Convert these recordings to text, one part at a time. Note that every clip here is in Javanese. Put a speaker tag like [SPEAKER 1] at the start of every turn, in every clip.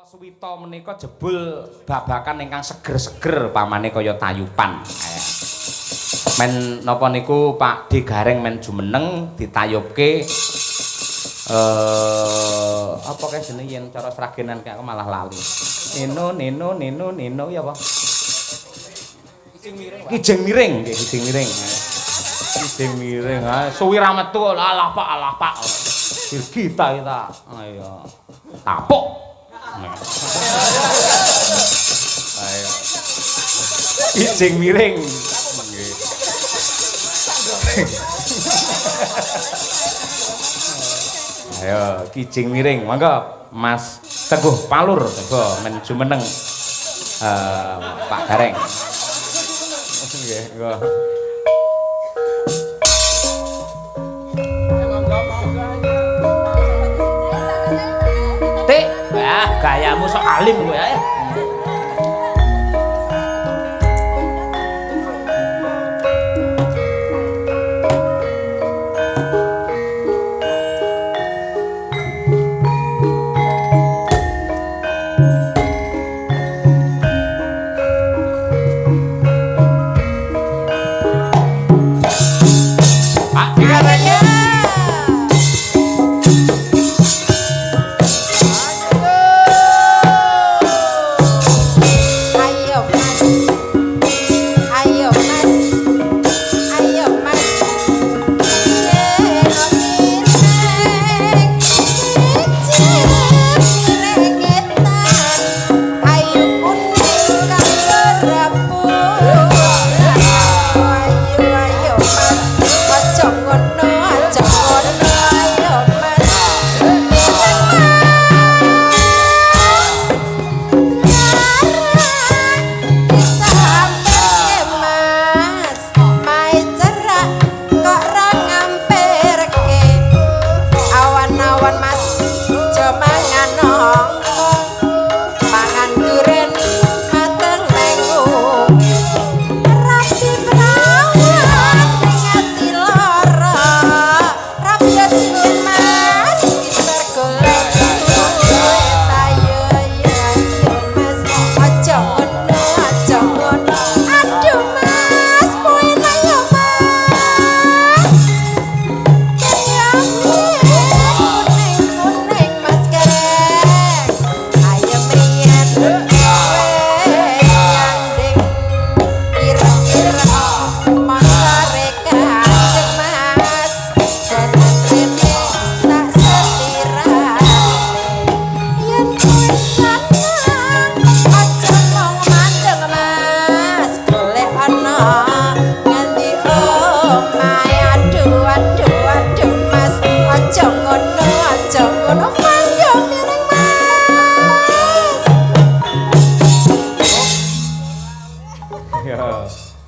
[SPEAKER 1] Suwita menika jebul babakan ingkang seger-seger pamane kaya tayupan. Men napa niku Pak D Gareng men jumeneng ditayubke apa kae jenenge yen cara sragenan kae aku malah lali. Nino nino nino nino ya apa? Kijing miring. Kijing miring, nggih kijing miring. Kijing miring. Ah suwi ra metu alah Pak, alah Pak. Kita kita. Ayo. Tapuk. Ayo. Kijing miring. Nggih. Ayo, kijing miring. Monggo Mas Teguh Palur coba men jumeneng Pak Gareng. Nggih, monggo. Tik, ah gayamu sok alim kowe ae.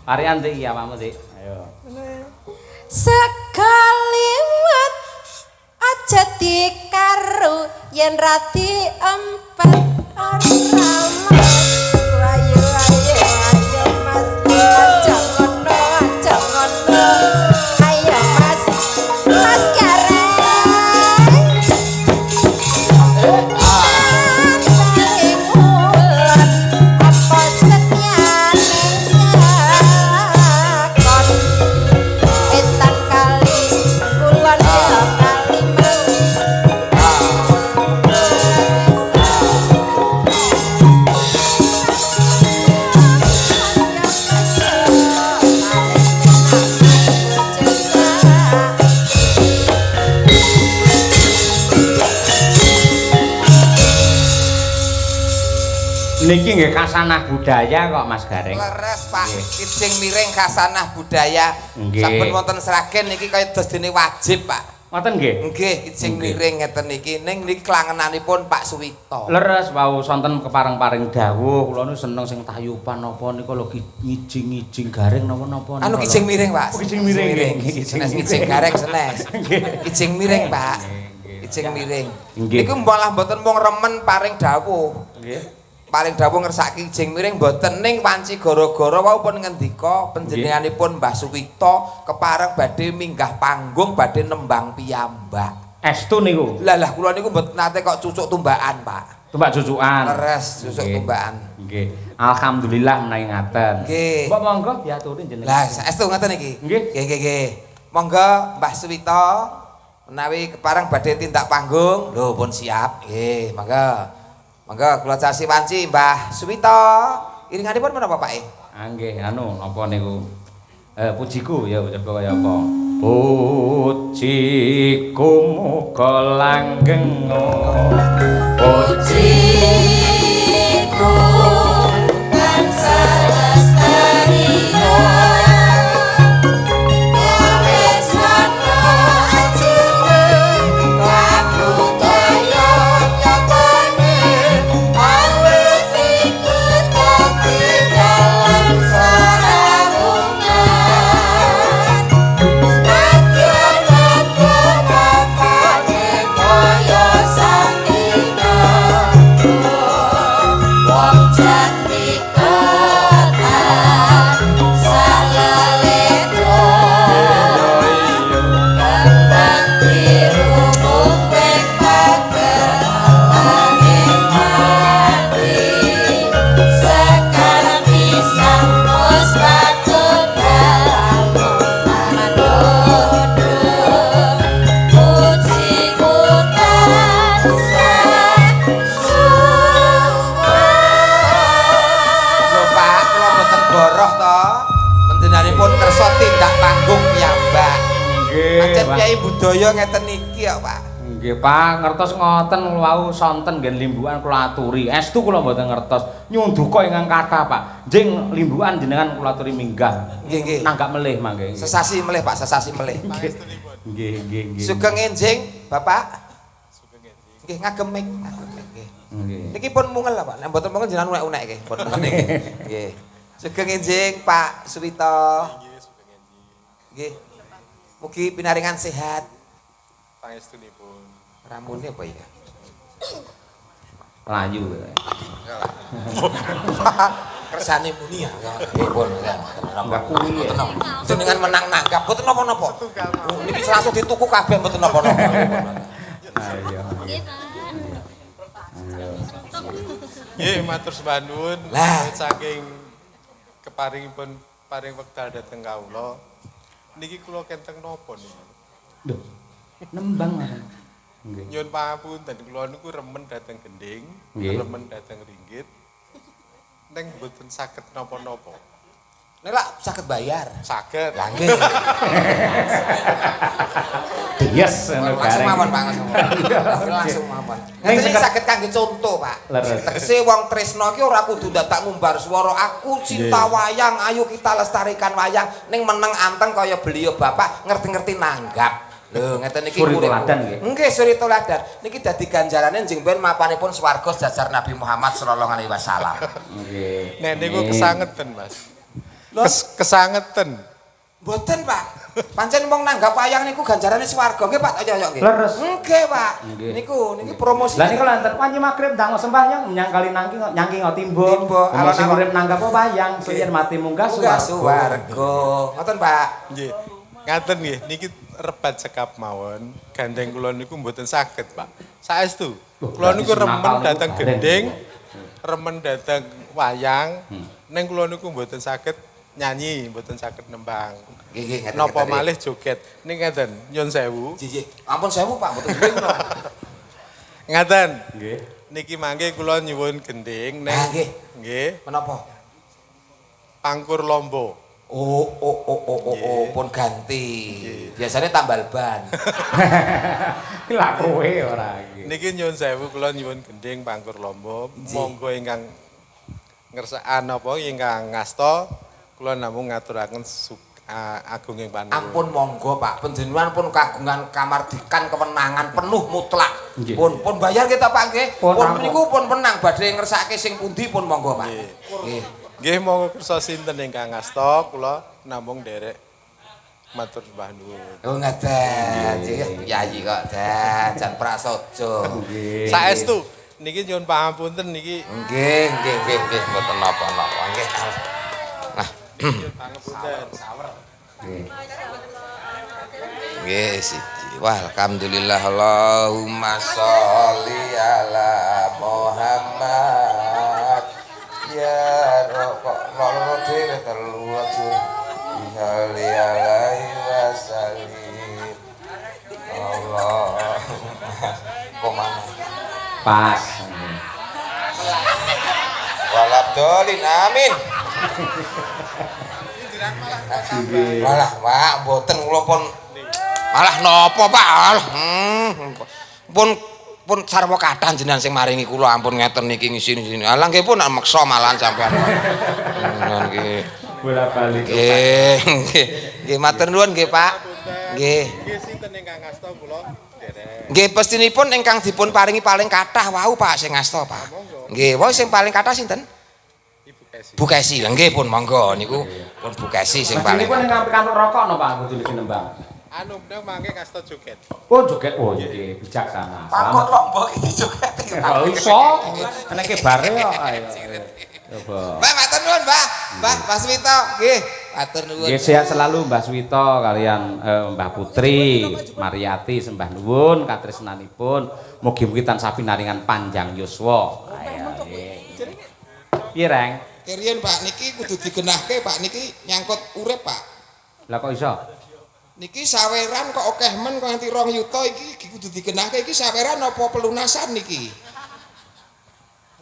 [SPEAKER 1] Parian sik iki awakmu sik. Ayo.
[SPEAKER 2] Sekaliwat aja dikaru yen ra diempet ora mas. Ayo ayo ayo Mas. Aja ngono, aja ngono. Ayo Mas. Mas Gareng. Apa setyane kon etan kali kulon ya kali Mas.
[SPEAKER 1] Niki nggih kasanah budaya kok Mas Gareng.
[SPEAKER 3] Leres Pak, kijing miring kasanah budaya.
[SPEAKER 1] Nggih.
[SPEAKER 3] Saben wonten Sragen niki kaya dos dene wajib Pak.
[SPEAKER 1] Ngoten nggih?
[SPEAKER 3] Nggih, kijing miring ngeten niki ning niki klangenanipun Pak Suwito.
[SPEAKER 1] Leres wau sonten kepareng-pareng dawuh, kula nu seneng sing tayupan napa niku lho ngijing-ngijing gareng napa-napa.
[SPEAKER 3] Anu kijing miring Pak.
[SPEAKER 1] Oh, kijing miring nggih.
[SPEAKER 3] Senes kijing gareng senes. Kijing miring Pak. Kijing miring.
[SPEAKER 1] Nggih.
[SPEAKER 3] Niku malah mboten mung remen paring dawuh.
[SPEAKER 1] Nggih.
[SPEAKER 3] Paling dawuh ngersake kijing miring mboten ning wanci gara-gara wau pun ngendika panjenenganipun Mbah Suwito kepareng badhe minggah panggung badhe nembang piyambak.
[SPEAKER 1] Estu niku.
[SPEAKER 3] Lah lah kula niku mboten nate kok cucuk tumbakan, Pak.
[SPEAKER 1] Tumbak cucukan.
[SPEAKER 3] Leres cucuk tumbakan.
[SPEAKER 1] Nggih. Alhamdulillah menawi ngaten.
[SPEAKER 3] Nggih.
[SPEAKER 1] Mbok monggo diaturi jenengan.
[SPEAKER 3] Lah saestu ngoten iki.
[SPEAKER 1] Nggih.
[SPEAKER 3] Nggih nggih nggih. Monggo Mbah Suwito menawi kepareng badhe tindak panggung. Lho pun siap. Nggih, monggo. Monggo kula casi wanci Mbah Suwito. Iringanipun menapa Pak?
[SPEAKER 1] Ah nggih, anu napa niku? Pujiku ya coba kaya apa? Pujiku muga langgeng.
[SPEAKER 2] Pujiku tansah lestari.
[SPEAKER 3] Lho Pak, kula mboten boroh to. Panjenenganipun kersa tindak panggung piyambak.
[SPEAKER 1] Nggih.
[SPEAKER 3] Pancen piyai budaya ngeten iki kok, Pak.
[SPEAKER 1] Nggih, Pak, ngertos ngoten wau sonten nggen limbukan kula aturi. Estu kula mboten ngertos. Nyuwun duka ingkang kathah, Pak. Njing limbukan jenengan kula aturi minggah.
[SPEAKER 3] Nggih, nggih.
[SPEAKER 1] Nanggap melih mangke.
[SPEAKER 3] Sesasi melih, Pak, sesasi melih.
[SPEAKER 1] Nggih, nggih, nggih.
[SPEAKER 3] Sugeng enjing, Bapak. Nggih, ngagem mic, ngagem mic nggih.
[SPEAKER 1] Nggih.
[SPEAKER 3] Niki pun mungel lah, Pak. Nek mboten mungel jenengan unek-unek nggih, pun mungel niki. Nggih. Sugeng enjing, Pak Suwito.
[SPEAKER 4] Nggih, sugeng enjing.
[SPEAKER 3] Nggih. Mugi pinaringan sehat.
[SPEAKER 4] Pangestunipun.
[SPEAKER 3] Ramune apa ya?
[SPEAKER 1] Layu.
[SPEAKER 3] Kersane muni ya. Nggih, pun.
[SPEAKER 1] Enggak kuwi ya.
[SPEAKER 3] Jenengan menang nanggap mboten napa-napa. Niki langsung dituku kabeh mboten napa-napa.
[SPEAKER 1] Ayo.
[SPEAKER 4] Nggih, matur sembah nuwun.
[SPEAKER 3] Lah.
[SPEAKER 4] Saking keparingipun paring wekdal dhateng kawula. Niki kula kenteng napa niki?
[SPEAKER 1] Lho, nembang ngoten. Nggih.
[SPEAKER 4] Nyuwun pangapunten, kula niku remen dhateng gending,
[SPEAKER 1] Nggih.
[SPEAKER 4] remen dhateng ringgit. Neng mboten saged napa-napa.
[SPEAKER 3] Nek lak saged bayar.
[SPEAKER 4] Saged.
[SPEAKER 3] Lah nggih.
[SPEAKER 1] Yes, ngono
[SPEAKER 3] Langsung
[SPEAKER 1] gareng.
[SPEAKER 3] mawon Pak, langsung mawon. Langsung mawon.
[SPEAKER 1] Ning
[SPEAKER 3] Ngeten iki
[SPEAKER 1] seket-
[SPEAKER 3] saged kangge contoh, Pak.
[SPEAKER 1] Leres.
[SPEAKER 3] Tegese wong tresno iki ora kudu dadak ngumbar swara aku cinta wayang, ayo kita lestarikan wayang. Ning meneng anteng kaya beliau Bapak ngerti-ngerti nanggap. Lho, ngeten iki
[SPEAKER 1] Suri
[SPEAKER 3] urip.
[SPEAKER 1] teladan nggih.
[SPEAKER 3] Nggih, suri teladan. Niki dadi ganjarane njing ben mapanipun swarga sejajar Nabi Muhammad sallallahu alaihi wasallam.
[SPEAKER 1] Nggih.
[SPEAKER 4] Nek niku
[SPEAKER 1] Amin.
[SPEAKER 4] kesangeten, Mas.
[SPEAKER 3] Lho?
[SPEAKER 4] Kesangeten.
[SPEAKER 3] Mboten, Pak. Pancen wong nanggap wayang niku ganjarane swarga nggih, Pak. Ayo ayo nggih.
[SPEAKER 1] Leres.
[SPEAKER 3] Nggih, Pak.
[SPEAKER 1] Nggih.
[SPEAKER 3] Niku niki promosi.
[SPEAKER 1] Lah niku lho enten wanci magrib ndang sembahyang menyang kali nangki nyangki timbo.
[SPEAKER 3] Timbo,
[SPEAKER 1] Wong sing
[SPEAKER 3] alon-alon.
[SPEAKER 1] urip nanggap wayang suyen mati munggah
[SPEAKER 3] Munggah
[SPEAKER 1] swarga.
[SPEAKER 3] swarga. Ngoten, Pak.
[SPEAKER 4] Nggih. Ngaten nggih, niki rebat cekap mawon. Gandeng kula niku mboten saged, Pak. Saestu.
[SPEAKER 1] Loh,
[SPEAKER 4] Kula
[SPEAKER 1] berarti
[SPEAKER 4] niku
[SPEAKER 1] sing
[SPEAKER 4] remen
[SPEAKER 1] nakal niku
[SPEAKER 4] dhateng
[SPEAKER 1] gareng.
[SPEAKER 4] gending, remen dhateng wayang. Ning kula niku mboten saged nyanyi, mboten saged nembang.
[SPEAKER 3] Nggih, nggih, ngeten.
[SPEAKER 4] Napa malih joget. Ning ngaten, nyun sewu.
[SPEAKER 3] Nggih, nggih. Ampun sewu, Pak, mboten nggih kula.
[SPEAKER 4] Ngaten.
[SPEAKER 1] Nggih.
[SPEAKER 4] Niki mangke kula nyuwun gending ning
[SPEAKER 3] Ah, nggih.
[SPEAKER 4] nggih,
[SPEAKER 3] Menapa?
[SPEAKER 4] Pangkur Lombo.
[SPEAKER 3] Oh, oh, oh, oh, oh, oh, pun ganti. Biasanya tambal ban.
[SPEAKER 1] Lah kowe ora iki.
[SPEAKER 4] Niki nyuwun sewu kula nyuwun gending Pangkur Lombo.
[SPEAKER 3] Nggih.
[SPEAKER 4] Monggo ingkang ngersakaken apa ingkang ngasta kula namung ngaturaken agunging panuwun.
[SPEAKER 3] Ampun monggo, Pak. Panjenengan pun kagungan kamardikan kewenangan penuh mutlak.
[SPEAKER 1] Nggih.
[SPEAKER 3] Pun pun bayar kita, Pak nggih.
[SPEAKER 1] Pun
[SPEAKER 3] Pun
[SPEAKER 1] rampung.
[SPEAKER 3] niku pun menang badhe ngersakake sing pundi pun monggo, Pak. Nggih.
[SPEAKER 4] Nggih monggo kersa sinten ingkang ngasta kula namung nderek matur sembah nuwun.
[SPEAKER 3] Oh ngaten. Nggih, Piyayi kok jan prasaja.
[SPEAKER 1] Nggih.
[SPEAKER 4] Saestu niki nyuwun pangapunten niki
[SPEAKER 3] Nggih, nggih, nggih, nggih, mboten napa-napa. Nggih. Nah,
[SPEAKER 4] nyuwun pangapunten.
[SPEAKER 1] Nggih.
[SPEAKER 3] nggih siji. Wah, alhamdulillah Allahumma sholli ala Muhammad. Ya roh kok loro dhewe telu aja. Sholli alaihi wasallim. Allahumma komana.
[SPEAKER 1] Pas.
[SPEAKER 3] Walabdolin amin. Malah Pak mboten kula pun malah napa Pak? Pun pun sarwa kathah jenengan sing maringi kula ampun ngeten niki ngisi-ngisi. Alah nggih pun meksa malahan sampean. Nggih.
[SPEAKER 1] Bola-bali.
[SPEAKER 3] Nggih, nggih. Nggih matur nuwun nggih Pak. Nggih.
[SPEAKER 4] Nggih sinten ingkang ngasta kula nderek.
[SPEAKER 3] Nggih pestinipun ingkang dipun paringi paling kathah wau Pak sing ngasta Pak. Nggih, wau sing paling kathah sinten?
[SPEAKER 4] Ibu Kesi.
[SPEAKER 3] Bu Kesi. Lah nggih pun monggo niku pun Bu Kesi sing paling.
[SPEAKER 1] Mestinipun ingkang pikantuk rokok napa Pak kudune nembang?
[SPEAKER 4] Anu menika mangke ngasta joget.
[SPEAKER 1] Oh joget, oh nggih bijaksana.
[SPEAKER 3] Pakot lombok iki joget.
[SPEAKER 1] Oh iso. Eneke bare kok ayo. Coba.
[SPEAKER 3] Mbah matur nuwun, Mbah. Mbah, Mbah Suwito, nggih. Matur nuwun.
[SPEAKER 1] Nggih sehat selalu Mbah Suwito kalian Mbah Putri, Mariati sembah nuwun katresnanipun. Mugi-mugi tansah pinaringan panjang yuswa. Ayo nggih. Piye, Reng?
[SPEAKER 3] Keriyen Pak niki kudu digenahke Pak niki nyangkut urip Pak.
[SPEAKER 1] Lah kok iso?
[SPEAKER 3] Niki saweran kok akeh men kok nganti 2 yuta iki kudu digenahke iki saweran apa pelunasan niki?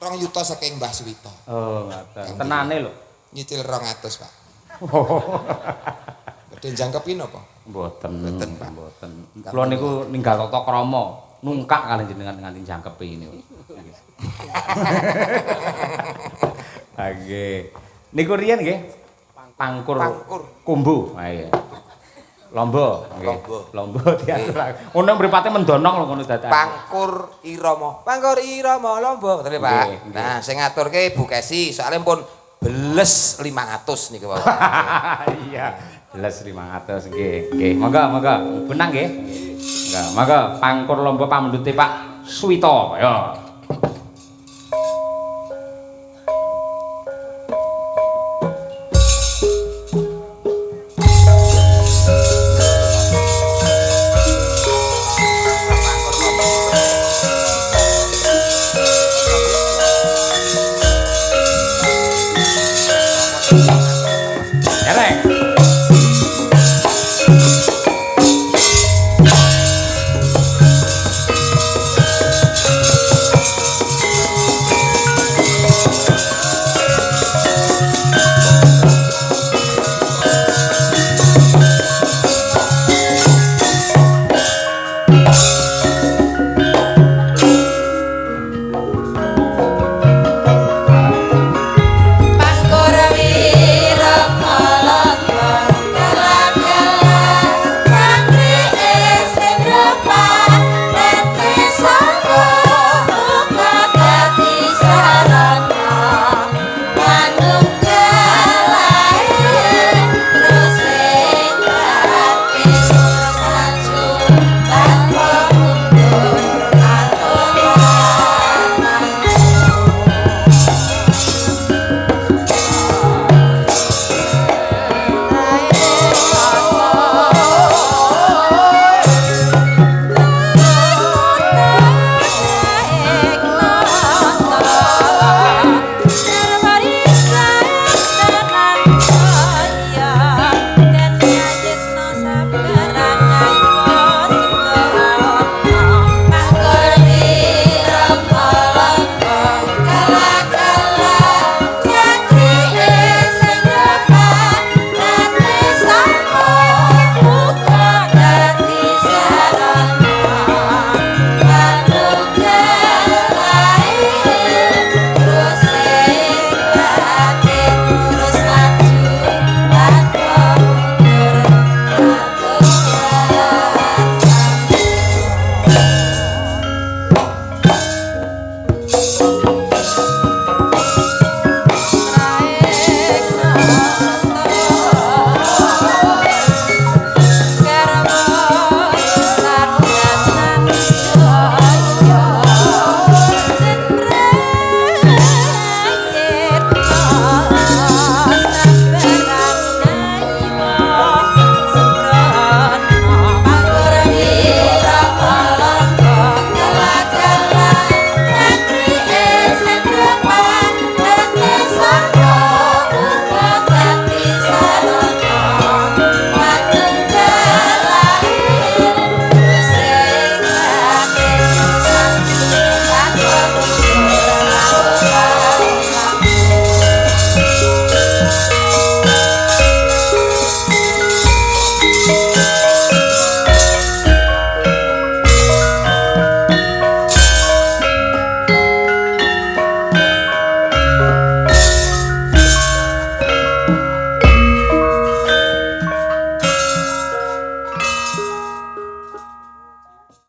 [SPEAKER 3] 2 yuta saking Mbah Suwito.
[SPEAKER 1] Oh, ngoten. Tenane lho.
[SPEAKER 3] Nyicil 200 Pak. Badhe jangkepi napa?
[SPEAKER 1] Mboten.
[SPEAKER 3] Mboten, Pak.
[SPEAKER 1] Mboten. Kula niku ninggal tata krama, nungkak kalih jenengan nganti jangkepi niku. Nggih. Niku riyen nggih. Pangkur.
[SPEAKER 3] Pangkur.
[SPEAKER 1] Kumbu. Ha iya. Lombo nggih.
[SPEAKER 3] Lombo.
[SPEAKER 1] Lombo diatur. Ngono mripate mendonong lho ngono dadakan.
[SPEAKER 3] Pangkur Irama. Pangkur Irama Lombo, ngoten lho Pak.
[SPEAKER 1] Nggih, nggih.
[SPEAKER 3] Nah, sing ngaturke Bu Kesi, soalnya pun beles 500 niku wau.
[SPEAKER 1] Iya, beles 500 nggih. Nggih, monggo monggo. Benang nggih. Monggo, monggo pangkur lombo pamundhute Pak Suwito. Ya.